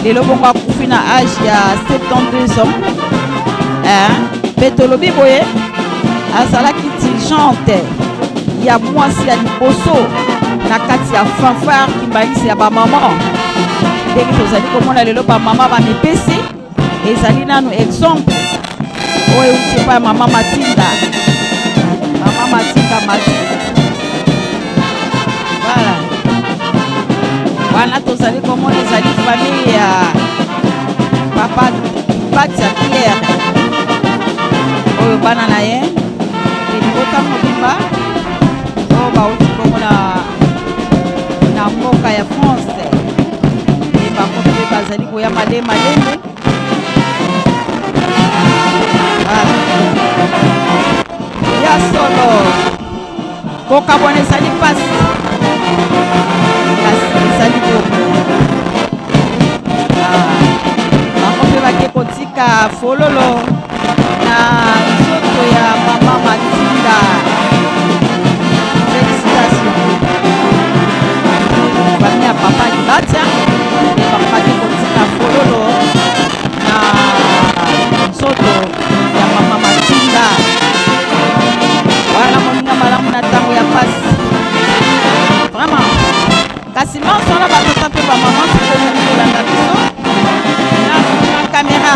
Speaker 11: lelo bongo akufi na age ya 72 ans. Mpe tolobi boye, azalaki dirigente. ya mwasi ya liboso na kati ya fanfare kimbalisi ya bamama. Ndenge tozali komona lelo bamama bamipesi, ezali nanu exemple oyo euti epai ya mama Matinda, mama Matinda Matinda. Voilà, wana tozali komona ezali famille ya papa Batia Pierre, oyo bana na ye mpe libota mobimba oyo bauti bongo na mboka ya France, mpe bango mpe bazali koya male malembe. Ya solo, kokabwana ezali mpasi, kasi ezali bongo. Bango mpe bake kotika fololo na nzoto ya mama Matinda. Félicitation famille ya papa Libatia, nde bango bake kotika fololo na nzoto ya mama Matinda wana. Moninga malamu na ntango ya pasi, vraiment. Kasi manso wana, batata mpe bamama, soki olingi kolanda biso na kamera,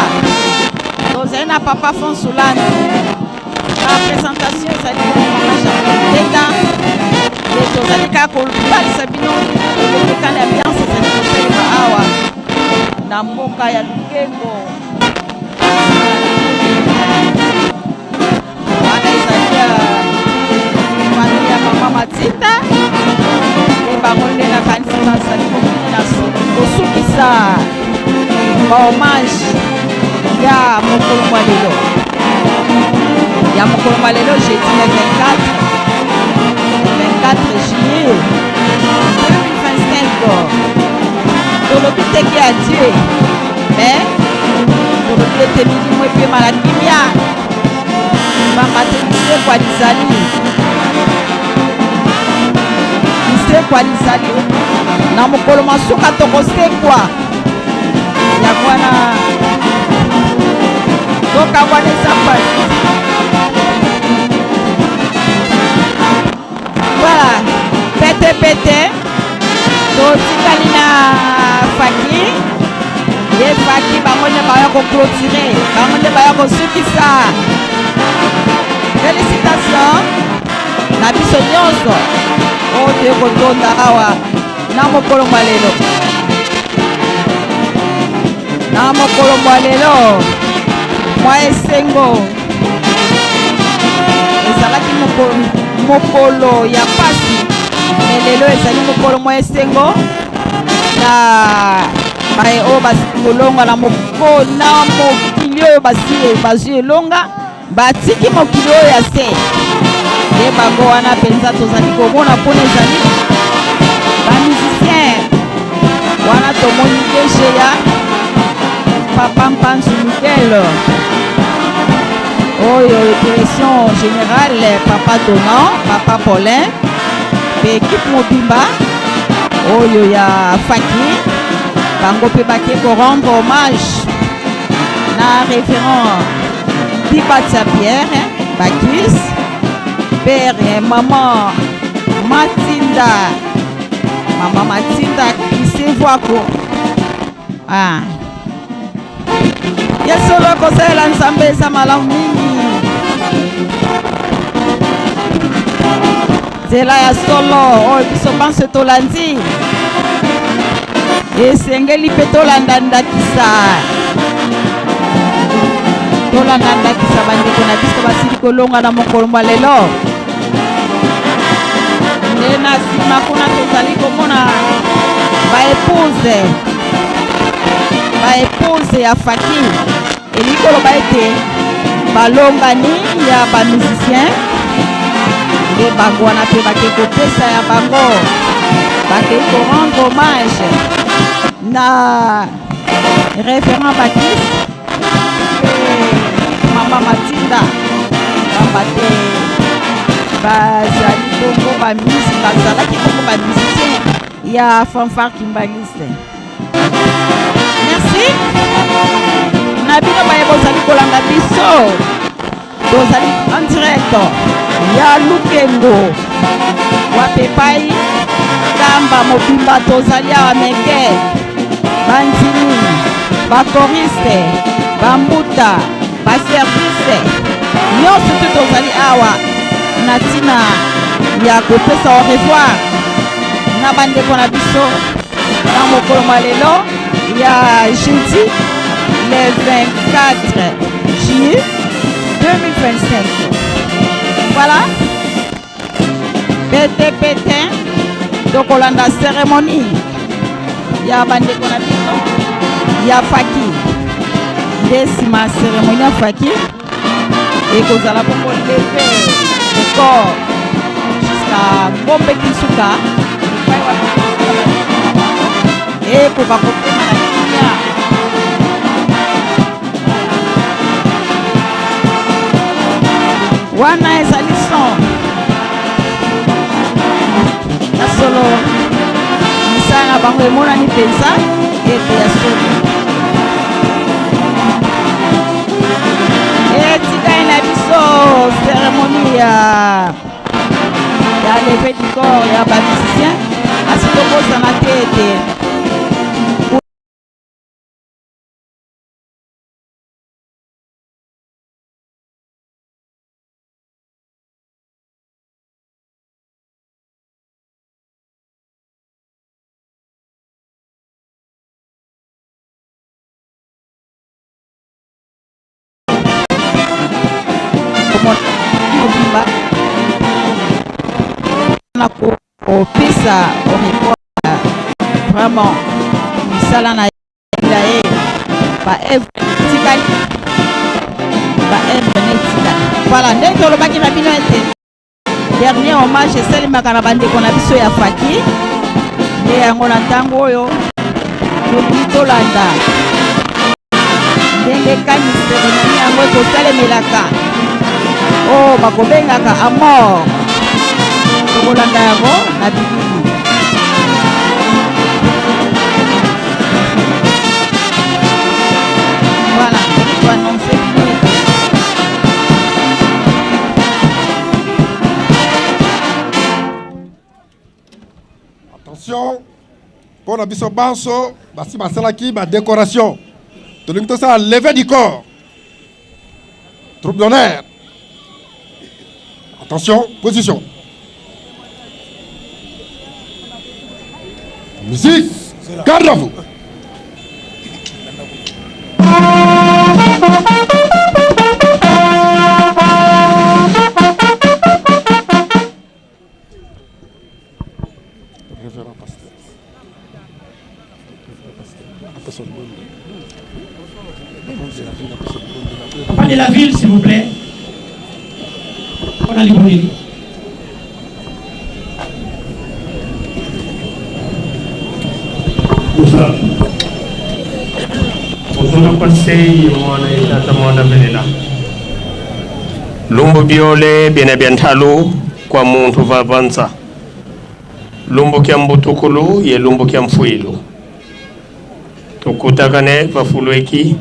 Speaker 11: tozali na papa Fonsulani na présentation, ezali mama Jacqueline Teta, e tozali kaka kobalisa bino elenge na ambiance ezali kosalema awa na mboka ya Lukengo. Wana ezali ya famille ya mama Matinda, nde bango nde nakanisi bazali kokende na kosukisa bahommage ya mokolo mwa lelo, ya mokolo mwa lelo, jeudi le 24 juillet 2025. Tolobi teke adieu, mais tolobi ete milimo epema na kimia, pamba te lisekwa lizali, lisekwa lizali na mokolo masuka, tokosekwa. Yango wana tokabwana eza pasi. Voilà, pete pete, totikali na faki ye faki. Bango nde baya koclôturer, bango nde baya kosukisa. Félicitation na biso nyonso oyo toye kotonda awa na mokolo mwa lelo, na mokolo mwa lelo mwa esengo. Ezalaki mokolo ya pasi, mais lelo ezali mokolo mwa esengo na baye oyo basili kolonga na mokili oyo, basi bazwi elonga, batiki mokili oyo ya se. Nde bango wana mpenza tozali komona mpona ezali bamusicien wana. Tomoni DG ya papa Mpanzu Miguel, oyo direction générale papa Donan, papa Paulin mpe équipe mobimba oyo ya faki. Bango mpe bake korendre hommage na révérend Bibatia Pierre Bakis, père maman Matinda, mama Matinda Kisevwako. Ah. Ye solo, kosalela Nzambe eza malamu mingi. Nzela ya solo oyo biso banso tolandi, esengeli mpe tolanda ndakisa, tolanda ndakisa bandeko na biso basili kolonga na mokolo mwa lelo. Nde na nsima kuna tozali komona baépouse, baépouse ya faki, elingi koloba ete balongani ya bamusicien. Nde bango wana mpe bakei kopesa ya bango, bakei korendre hommage na révérend Bakis mpe mama Matinda, pamba te bazali bongo bamisi, bazalaki bongo bamusicien ya fanfare kimbanguiste. Merci na bino baye bozali kolanda biso. Tozali en direct ya Lukengo. epai Nkamba mobimba tozali awa meke bandimi bakoriste bambuta baservice nyonso te tozali awa na ntina ya kopesa au revoir na bandeko na biso na mokolo mwa lelo ya jeudi le 24 juillet 2025. Voilà, pete pete tokolanda cérémonie ya bandeko na biso ya faki. Nde nsima ya cérémonie ya faki ekozala bongo leve le corps jusqu'à Ngombe Kinsuka, epai wapi ekoka kopema na kimia. Wana ezali son ya solo, misala na bango emonani mpenza ete ya solo. Etikali na biso cérémonie ya levée du corps ya bamusicien, kasi tobosana te ete mobimba na kopesa au revoir vraiment misala na ye, ba œuvre etikali, ba œuvre netikali. Voilà ndenge tolobaki na bino ete dernier hommage esalemaka na bandeko na biso ya faki. Nde yango na ntango oyo tolingi tolanda ndenge kani cérémonie yango ekosalemelaka, oyo bakobengaka amor. Tokolanda yango na bilili. Voilà, toannonce bino ete
Speaker 12: Attention, mpo na biso banso basi basalaki badécoration, tolingi tosala levée du corps. Troupe d'honneur, attention, position, musique, garde à vous. Révérend pasteur.
Speaker 13: Papa de la ville, s'il vous plaît. On a libéré.
Speaker 14: Ozona conseil mwana etata mwana velela lumbu byole byene bya nthalu kwa munthu vavanza lumbu kya mbutukulu ye lumbu kya mfuilu tukutakane vafulweki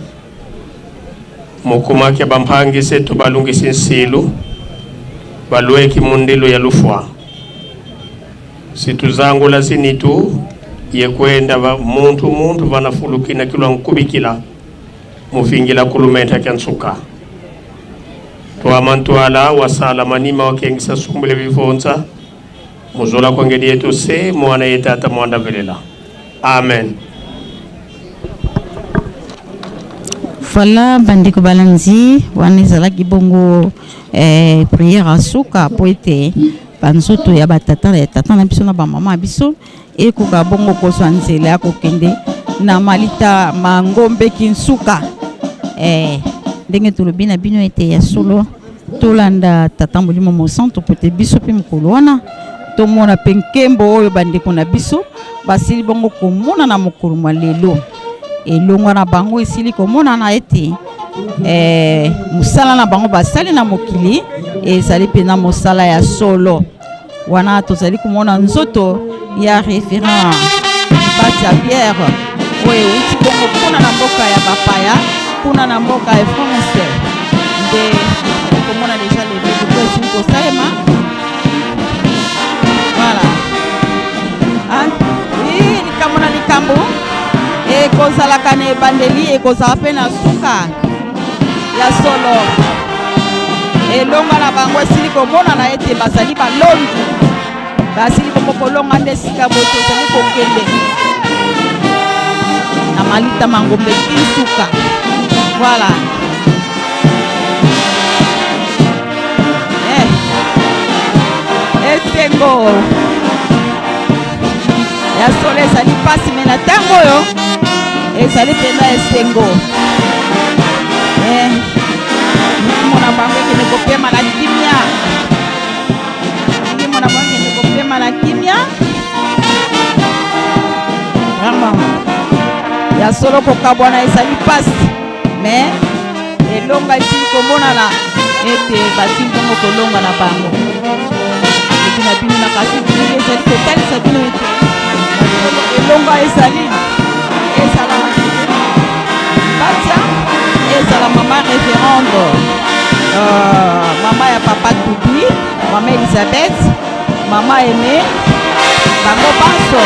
Speaker 14: mukuma kya bamphangise tubalungisi nsilu balweki mundilu ya lufwa situzangula zinitu yekwenda va muntu muntu vanafulukina kilwa nkubikila mufingila kulumenta kya nsuka twamantwala wasala manima wakengisa sumbule bivonza muzola kwangedi yetu se mwana ye tata mwanda velela amen.
Speaker 11: Voilà bandeko balandi, wana ezalaki bongo prière ya suka po ete banzoto ya batata ya tata na biso na bamama ya biso ekoka bongo kozwa nzela ya kokende na malita mangombe Kinsuka. Ndenge tolobi na bino ete ya solo tolanda tata Molimo Mosantu po ete biso mpe mokolo wana tomona mpe nkembo oyo bandeko na biso basili bongo komona na mokolo mwa lelo. Elongwa na bango esili komonana ete mosala na bango basali na mokili ezali mpena mosala ya solo. Wana tozali komona nzoto ya révérend Batia Pierre oyo euti bongo kuna na mboka ya bapaya, kuna na mboka ya France. Nde komona déjà levée du corps esili kosalema. Voilà. Ekozalaka na ebandeli, ekozala mpe na suka. Ya solo, elonga na bango esili komonana ete bazali balongi, basili bongo kolonga nde esika boye tozali kokende na malita mangombe kinsuka. Voilà. Eh. Esengo ya solo ezali mpasi me na ntango oyo ezali mpenza esengo. Eh, milimo na bango ekende kopema na kimia, milimo na bango ekende kopema na kimia. Vraiment ya solo, kokabwana ezali mpasi, me elonga esili komonana ete basili bongo kolonga na bango. Eleki na bino na kasi bilili ezali kotalisa bino ete elonga ezali, ezala batia, ezala mama révérende, mama ya papa Tubi, mama Elizabeth, mama Aimé, bango banso,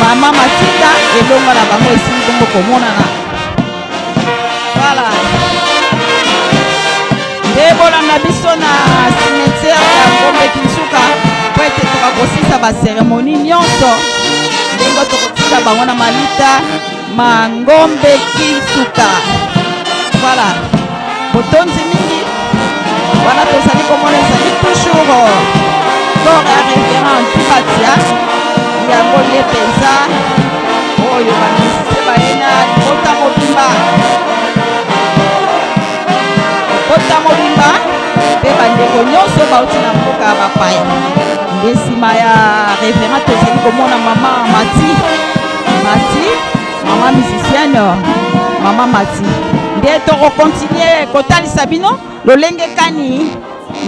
Speaker 11: mama Matinda, elonga na bango esili bongo komonana. Voilà. Nde bolanda biso na cimetière ya Gombe Kinsuka po ete tokakosisa baseremoni nyonso ndenge tokotika bango na malita mangombe Kinsuka. Voilà. Botondi mingi wana tozali komona ezali toujours corps ya révérend Tibatia, yango nde mpenza oyo bamisise baye na libota mobimba, libota mobimba mpe bandeko nyonso bauti na mboka ya bapaya. Nde nsima ya révérend tozali komona mama Mati, Mati mama musicienne, mama Mati. Nde tokokontinue kotalisa bino lolenge kani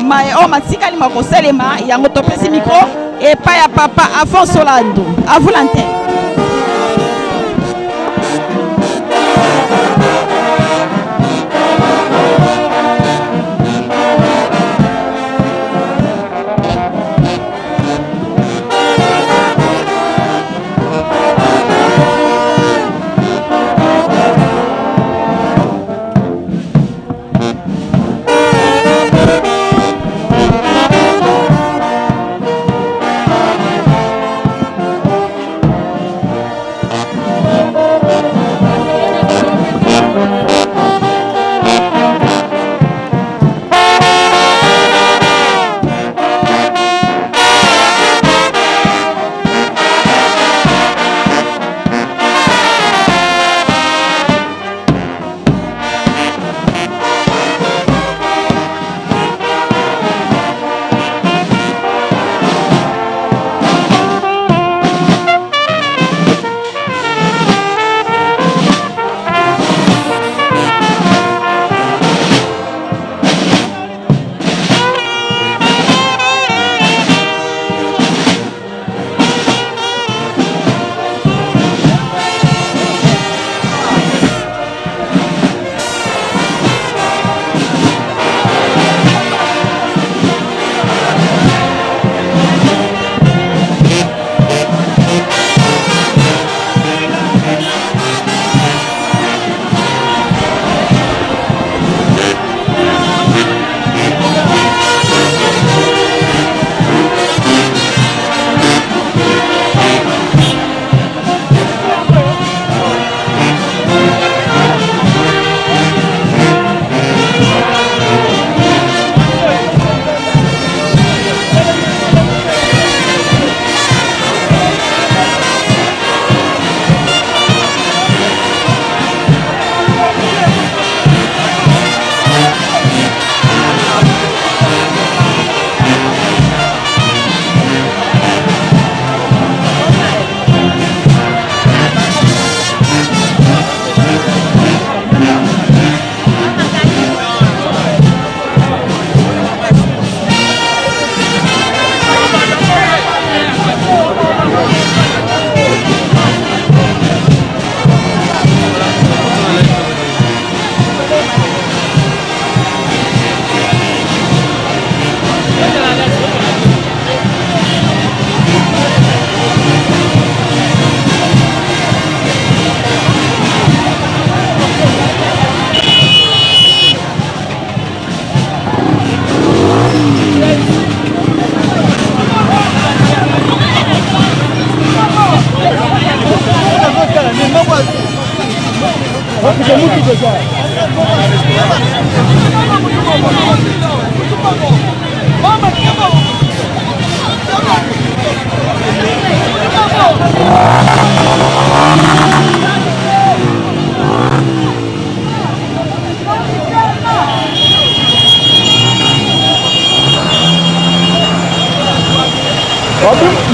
Speaker 11: maye oyo matikali makosalema. Yango topesi micro epai ya papa Afonso Lando. À vous l'antenne.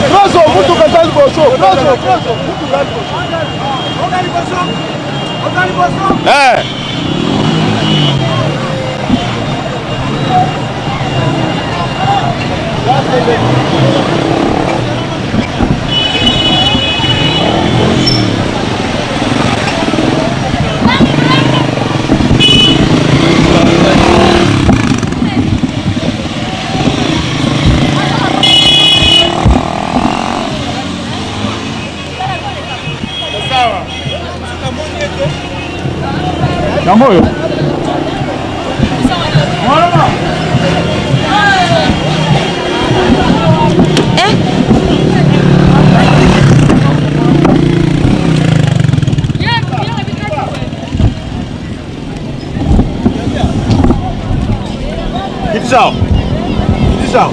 Speaker 1: Preso, mutuka eza liboso. Preso, preso, mutuka liboso. Eh. Yango oyo. Kitisa. Kitisa.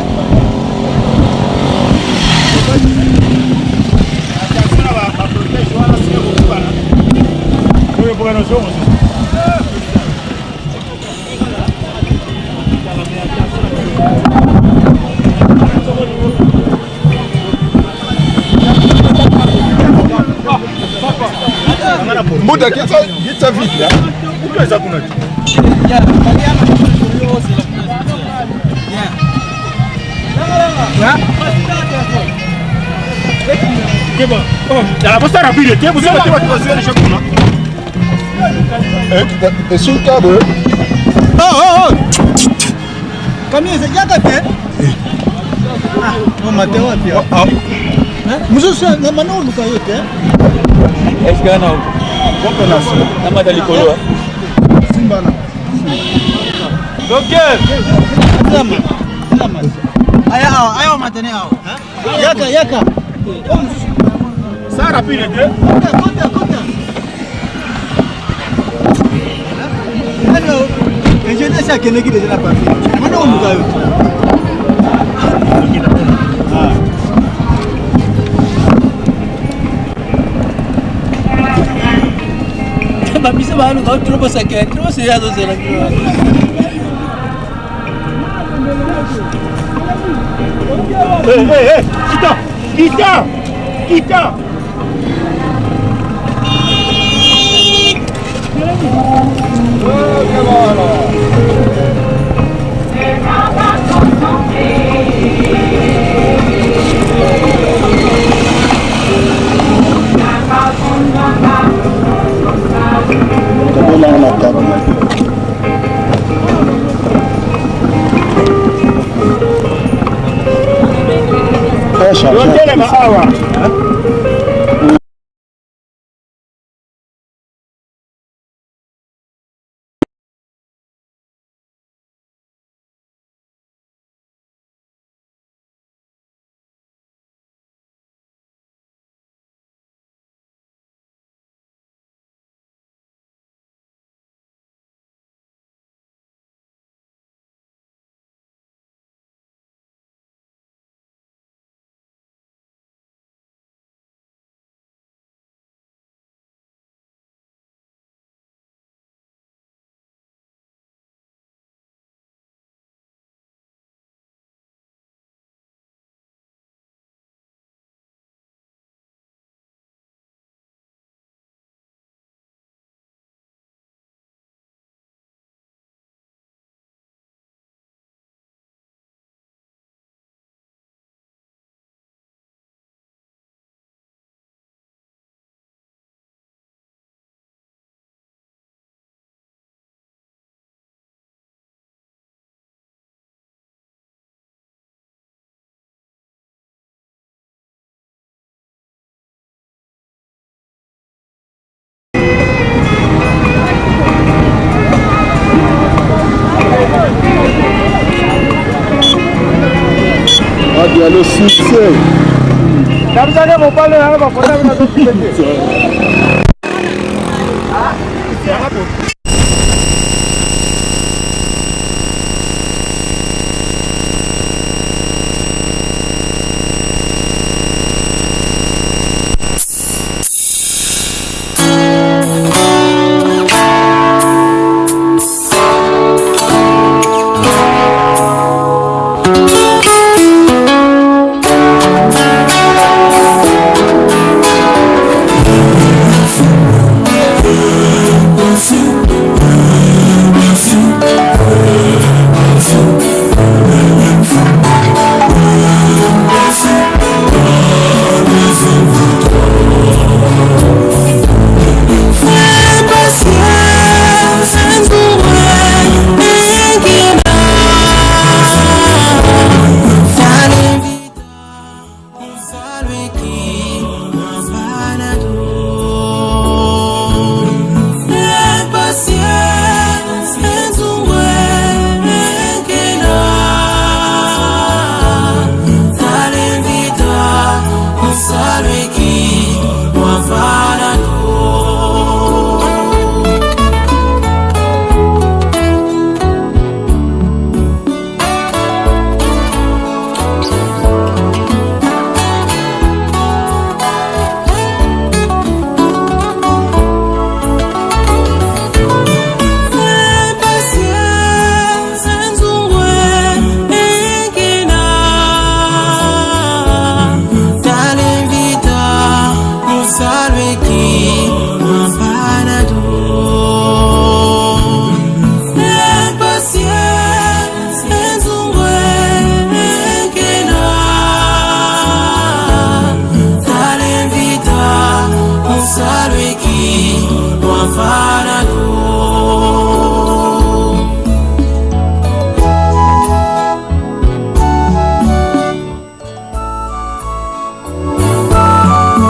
Speaker 1: Mbuta kitsa vite. Mutu eza kuna te.
Speaker 12: Esuka boye.
Speaker 15: Oh, oh, oh. Camion eza yaka te. Ah, omate wapi? Mosusu na mana oluka yo te.
Speaker 16: Est-ce que na na mata likolo?
Speaker 12: Simbana.
Speaker 16: Docteur.
Speaker 15: Lama. Lama. Aya awa, aya matene awa. Yaka, yaka.
Speaker 1: Ça rapide te.
Speaker 15: Kota, kota, kota. Hello. Ingénieur si akendeki deja na papier. Mana oluka yo te.
Speaker 16: Babiso baluka trop sake trop se azozela.
Speaker 1: Hey, hey, hey, kita, kita, kita. Yotelema awa.
Speaker 12: Diallo succès.
Speaker 1: Nabisaka mobali na bakota bino te.